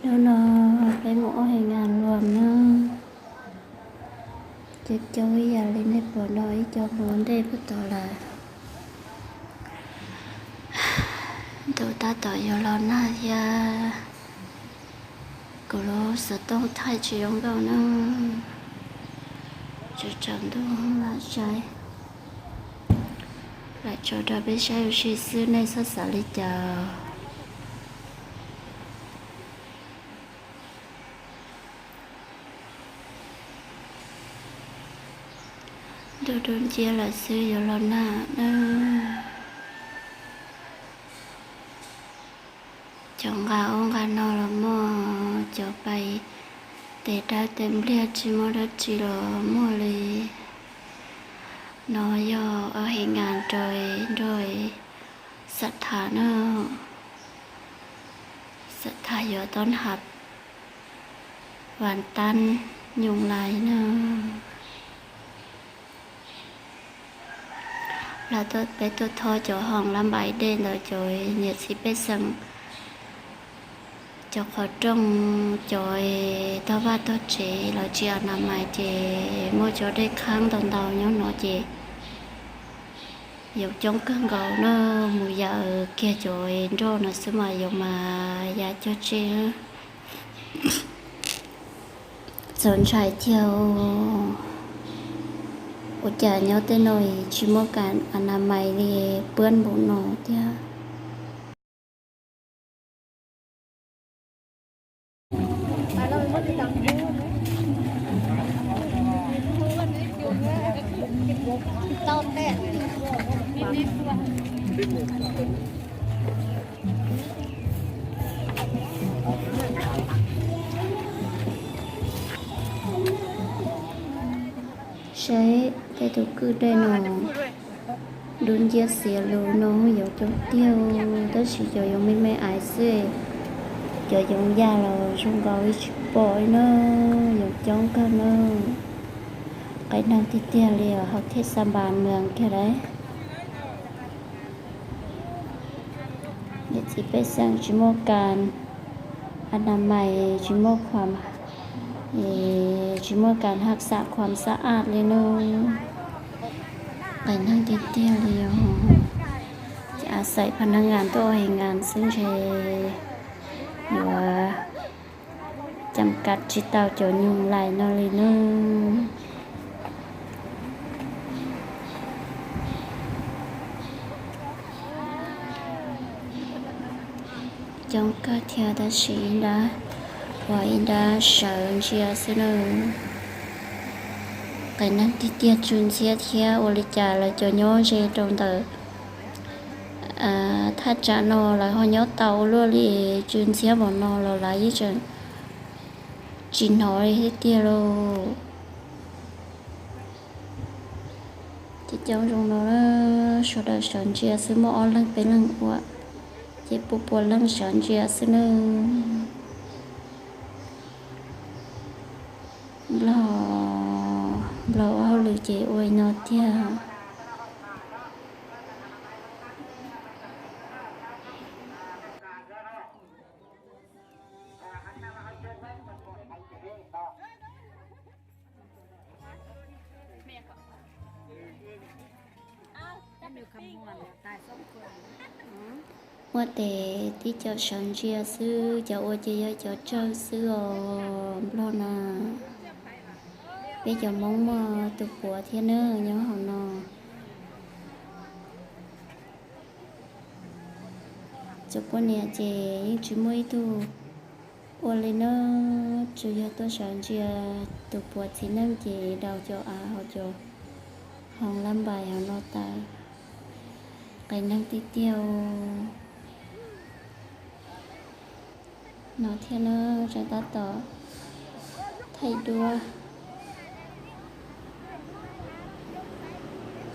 Hnub no peb mus ua hais ngas luam na, coob coob ib yam li nej pom no ib co hluas ntej puag tod lawm. Ntuj tab tom yuav los nag thiab, kuv lub xov tooj thaij tsis zoo nkauj na, tsaus tsaus ntuj lam saib, lam tso rau peb saib ua si xwb nej txhob xav li cas. Ntuj dub nciab lawm xwb yuav los nag na. Cov nqa ub nqa no los muaj, cov pais tes dawb tes npliag tsis muaj dab tsi los muaj li. No yog ua hais ngas rau nrog xam tham na, xam tham yuav tob ntham vas tab nyoos lais na. Lawv peb tuaj thov cov hoom lab npais dej ntawd cov niam txiv pej xeem, cov qhov rooj, cov tog vaj tog tsev lawv tsis a na mais ces muaj cov dej khaab ntau ntau nyob no ces yoov coob kawg nkaus na, mus yam kiag cov nroj no xwb mas yoov mas ya cog tseg. Txaus ntshai tiag, ua cas nyob tej no tsis muaj kas a na mais li, puab npaum no tiag. Saib tej tus kwj dej no dub nciab xiav lus no yoov coob tiag, tab sis cov yoov me me aiv xwb, cov yoov ya los zoo nkaus li tsis pom li na, yoov coob kawg na. Qee neeg tiag tiag li hauv thej xa npas nws kiag lauj. Niam txiv pej xeem tsis muaj kas a na mais, tsis muaj khuam, tsis muaj kas haj xam khuam xa aj li na. Qee neeg tiag tiag li os. Ces a xaim pha nab ngas tuaj ua hais ngas xwb ntshe yuav cam kav tsis tau cov nyoog lais no li na. Coob kawg thiab tab sis ib nrab ua ib nrab sawv ntsia xwb na. Qee neeg tiag tiag tsw ntxhiab thiab ua li cas lawv cov nyob ze rau ntawm thaj tsam no lawv ho nyob tau ua luaj li, tsw ntxhiab npaum no los lawv yeej tseem tsis hnov li thiab tiag lauj. Ces coob zoo no, sawv daws sawv ntsia xwb muaj ob leeg peb leeg ua, ces pua pua leej sawv ntsia xwb nawb. Nplog, Nplog ua hauj lwm ces ua li no tiag. Muaj tes tib co sawv ntsia xwb, cov ua ces yog cov tsawg xwb os Nplog na. Peb cov Hmoob muaj tus puav thiab nawb nyob hauv no. Cov poj niam ces yeej tsis muaj ib tug ua li na, tsuas yog tuaj sawv ntsia tus puav txiv neej ces daus cov av hauv cov hoo lab npais hauv no tawm. Qee neeg tiag tiag no thiab na, tseem tab tom thaij duab.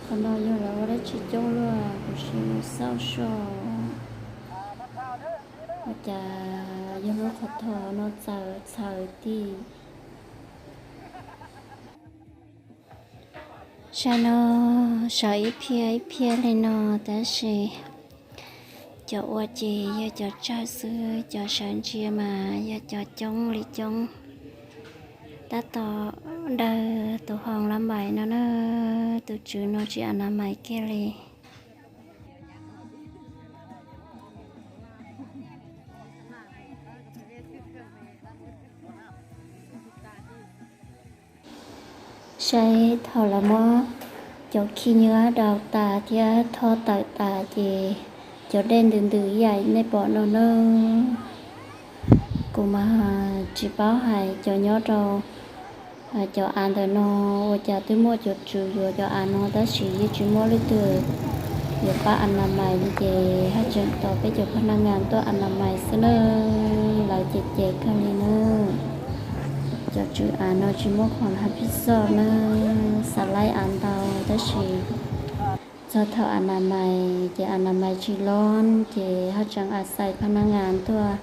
Qhov no yog lawv ua dab tsi coob luaj, kuv sim mus xauj soj. Ua cas yog lub qhov thom no txawv txhawv tim. Sab no sawv ib phiab ib phiab li no tab sis Cov ua ces yog cov tsawg xwb, cov sawv ntsia mas yog cov coob li coob. Tab tom daws tus hoo lab npais no na, tus tswv no tsis a na mais kiag li. Saib thaum lawv muab cov khib nyiab daus tas thiab thoj tawm tas ces cov dej ntws ntws ib yam nej pom no na. Kuv mas tsis paub hais cov nyob rau cov av ntawm no ua cas twb muaj cov tswv yuav cov av no tab sis yeej tsis muaj leej twg yuav pab a na mais li ces haj tseem tos peb cov phab naj ngas tuaj a na mais xwb na. Lawv ces ces kawg li na. Cov tswv av no tsis muaj qhov hab phij xoj na, xa laib av ntau tab sis txog thaum a na mais ces a na mais tsis loj ces haj tseem a xais phab naj ngas tuaj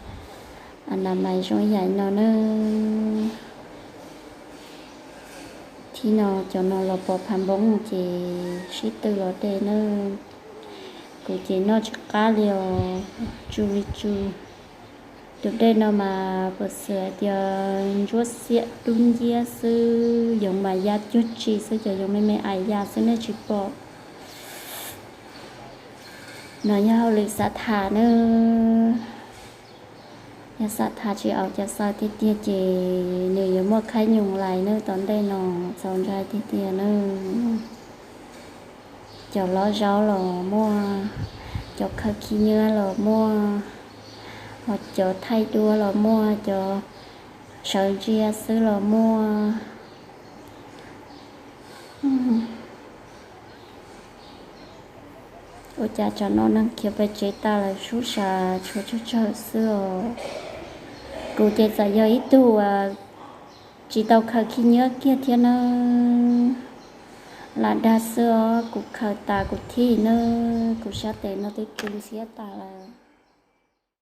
a na mais zoo ib yam no na. Thib no cov no los pov phav npoob ces sib tw los de na. Kuv ces noj tsis qab li os, tsu li tsu. Tus dej no mas puas xwm hais tias ntsuab xiab dub nciab xwb, yoov mas ya cuag tsi xwb, cov yoov me me ais ya xwb nej tsis pom. No yog hauj lwm xav tham na. Yog xav tham tsis aus cov xaws tiag tiag ces nws yuav muaj khaib nyoos lais na, tom ntej no txaus ntshai tiag tiag na. Cov lov zaub los muaj, cov khaws khib nyiab los muaj, ho cov thaij duab los muaj, cov sawv ntsia xwb los muaj. Ua cas tsam no neeg khiav pem tsev tas lawm sub sam tshuav tsawg tsawg xwb os. Kuv ces txawm yog ib tug tsis tau khaws khib nyiab kiag thiab nawb. Lam dag xwb os, kuv khaws tas kuv thij nawb, kuv sab tes no twb tsw ntxhiab tas lawm.